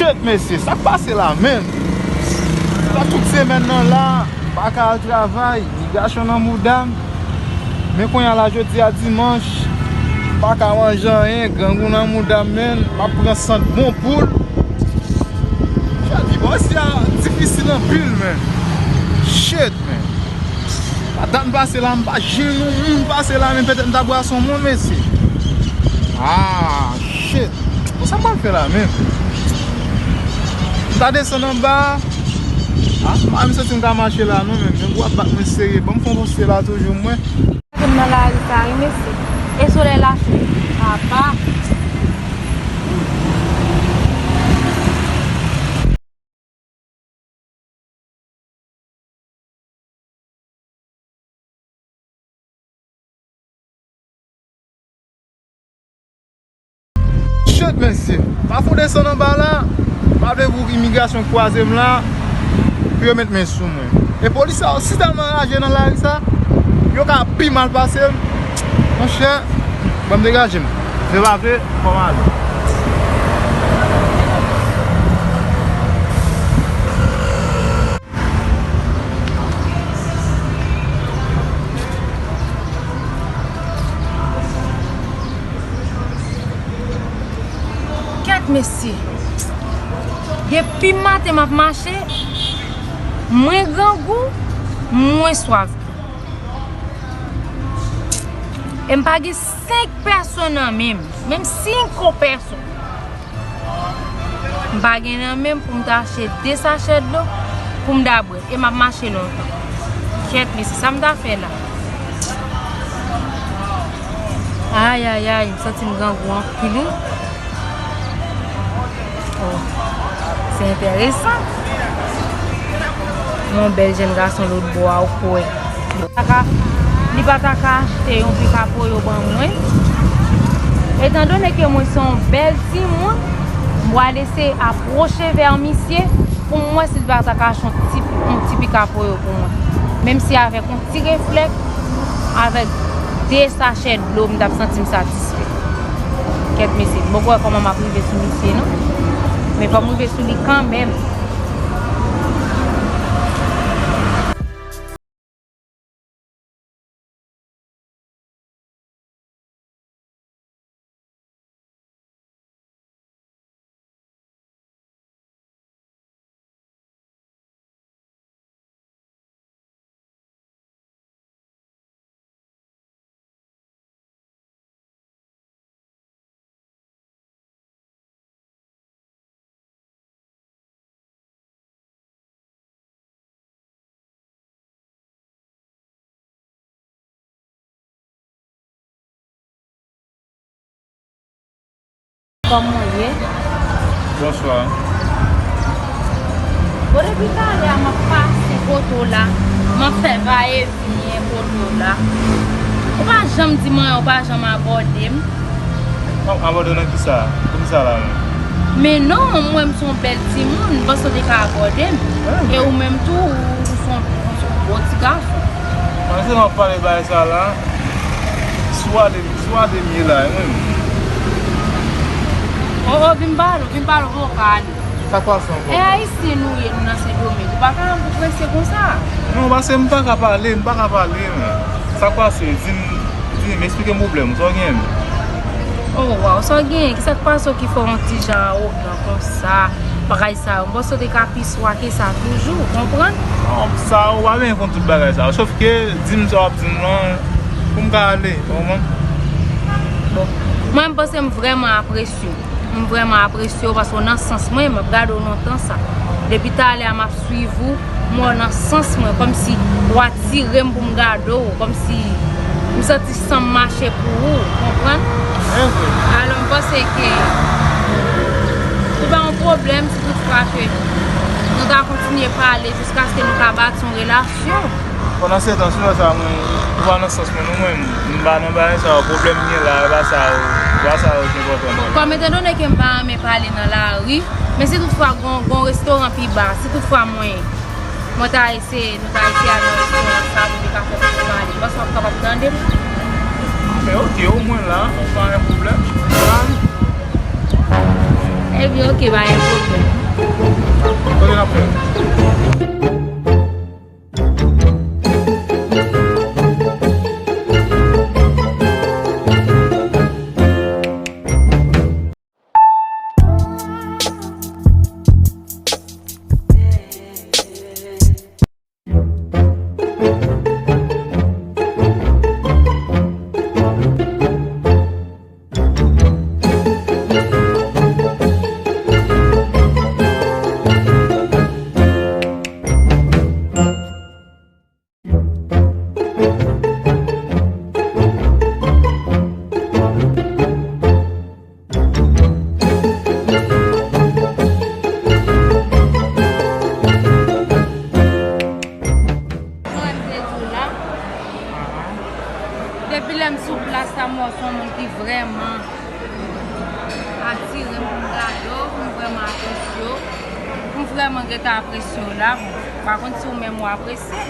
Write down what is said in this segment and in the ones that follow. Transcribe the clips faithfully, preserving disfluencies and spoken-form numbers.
Shit, mesye, sa k pase la menm? Sa tout semèn nan la, m pa ka al travay, imigrasyon nan mouda m. Men kounye a la, jodi a dimanch, m pa ka manje anyen, grangou nan mouda m, menn, m ap pran sant bon poul. Shit, bon, sa difisil anpil, menn. Shit, menn. Pa dat m pase la, m pa jwenn yon moun pase la, menn, petèt m ta bwase yon moun, mesye. Ah, shit. Bon, sa m pral fè la menm? M ta desann anba a. Ah, m pa menm santi m ka mache la non, menm. Men gwo ap bat mwen serye. Ban m fè yon poste la toujou, mwen. Gade m nan lari sa, wi, mesye. E solèy la cho. Papa. Shit, mesye. Pa fè w desann anba la. Pa vle pou imigrasyon kwaze m la. Pou yo met men sou mwen. E polis sa yo si tèlman raje nan lari sa. Yo ka pi mal pase m. Monchè, ban m degaje m. Vle pa vle, fò m ale. Kèt mesye, depi maten m ap mache, mwen grangou, mwen swaf. E m pa gen senk pèso nan men m, menm senk pèso. M pa gen nan men m pou m ta achte de sachè dlo pou m ta bwè. E m ap mache lontan. Kèt, mesye, sa m ta fè la? Ayayay, m santi m grangou anpil, wi. Oh, se enteresan. Yon bèl jèn gason lòt bò a, ou kwè. Li pa ta ka, li pa ta ka achte yon pikapoyo ban mwen. Etandone ke mwen se yon bèl timoun, m pral eseye apwoche vè misye pou m wè si li pa ta ka achte yon ti, yon ti pikapoyo pou mwen. Menm si avèk yon ti reflèks, avèk de sachè dlo, m t ap santi m satisfè. Kèt mesye, m poko wè kòman m ap rive sou misye, non. Men fò m rive sou li kanmenm. Kòman w ye? Bonswa. Bon, depi talè a, m ap pase kote w la, m ap fè vayevyen kote w la. Ou pa janm di m anyen, ou pa janm abòde m. Ap abòde w nan kisa? Pou kisa la menm? Men non, mwen, m se yon bèl timoun, m panse w te ka abòde m. E ou menm tou, ou se yon, ou se yon gwo ti gason. Pandan w ap pale bagay sa la, sou ale, sou ale m ye la, e mwen menm. Oh, oh, vin pale, vin pale, ou poko ale. Sa k pase ankò? E Ayisyen nou ye, nou nan Sendomeng. Ou pa ka ap prese konsa. Non, paske m pa ka pale, m pa ka pale, men. Sa k pase? Di m, di m, eksplike m pwoblèm ou, sa w genyen menm? Oh, waw, sa w genyen? Kisa k pase w ki fè w yon ti jan awogan konsa? Bagay sa yo, m panse w te ka pi swa ke sa toujou, ou konprann? Non, sa yo, w pa bezwen konn tout bagay sa yo. Sòf ke, di m sa w ap di m lan, pou m ka ale, ou konprann? Bon, mwen, m panse m vrèman apresye w. M vrèman apresye w paske w nan sans mwen, m ap gade w lontan sa. Depi talè a m ap swiv ou, m wè w nan sans mwen, kòmsi w atire m pou m gade w, kòmsi m santi san m mache pou ou, w konprann? Alò, m panse ke li pa yon pwoblèm si toutfwa ke nou ta kontinye pale jiskaske nou ka bati yon relasyon. Pandan se tan, si w wè sa, mwen, ou pa nan sans mwen, non, mwen, m pa nan bagay sa yo, pwoblèm m gen la, e pa sa yo, e pa sa yo ki enpòtan mwen. Kòm etandone ke m pa renmen pale nan lari, men si toutfwa gon, gon restoran pi ba, si toutfwa mwen, mwen ta eseye, nou ta eseye al nan restoran sa pou nou ka fè moun pale, m panse w ap kapab tande m. Men oke, omwen la, pa gen pwoblèm. Ebyen, oke, pa gen pwoblèm. Kote n ap fè? Jan m te di w la, depi lè m sou plas la, m wè w se yon moun ki vrèman atire m pou m gade w, pou m vrèman apresye w, pou m vrèman gentan apresye w la. Bon, pa konn si w menm w apresye m.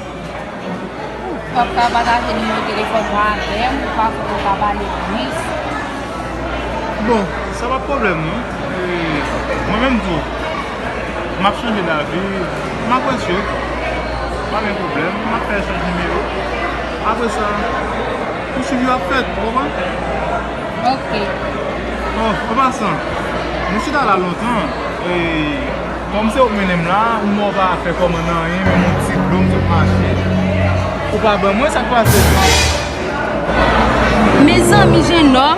Ou p ap ka pataje nimewo telefòn ou avè m, ou pa fè pou w ka pale plis. Bon, sa pa pwoblèm non. E, mwen menm tou, m ap chanje lavi, m apresye w. Pa gen pwoblèm, m ap fè echanj nimewo. Apre sa, pou swivi w ap fèt, ou konprann? Ok. Bon, an pasan, nou chita la lontan, e, kòm se ou k mennen m la, m wè w pa fè kòmandan anyen, menm yon ti dlo m sot mache. Ou pa ban mwen, sa k pase? Mezanmi, jennòm.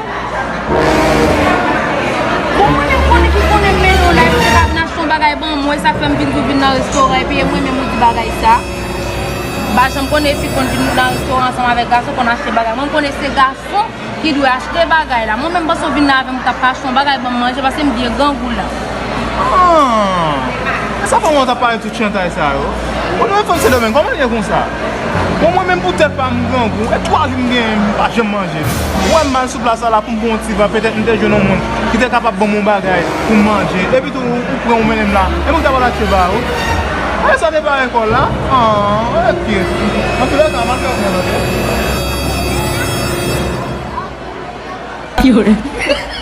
Bon, mwen menm konnen ki konnen m mennen w la, epi w te ka vin achte yon bagay ban mwen, sa k fè m vin tou vin nan restoran, epi e mwen menm ou di bagay sa. M pa janm konnen fi konn vin nan restoran ansanm avèk gason, konn achte bagay. Mwen, m konnen se gason ki dwe achte bagay la. Mwen menm, panse w vin la avè m, w t ap ka achte yon bagay ban m manje, paske m byen grangou la. Ah! E sa fè w t ap pale tout chantay sa yo? Ou nou fanm Sendomeng, kòman l ye konsa? Bon, mwen menm pou tèt pa m grangou, e twa jou m genyen, m pa janm manje. Ou wè m al sou plas la, la pou m pran yon ti van, petèt m te jwenn yon moun ki te kapab ban m yon bagay pou m manje. Epi tou, ou pran ou mennen m la. E mwen ki ta pral achte ba ou. E sa te pa rekòl la? Ah, ok. Antoulèka, m ap fè w konnen, ok? Yo.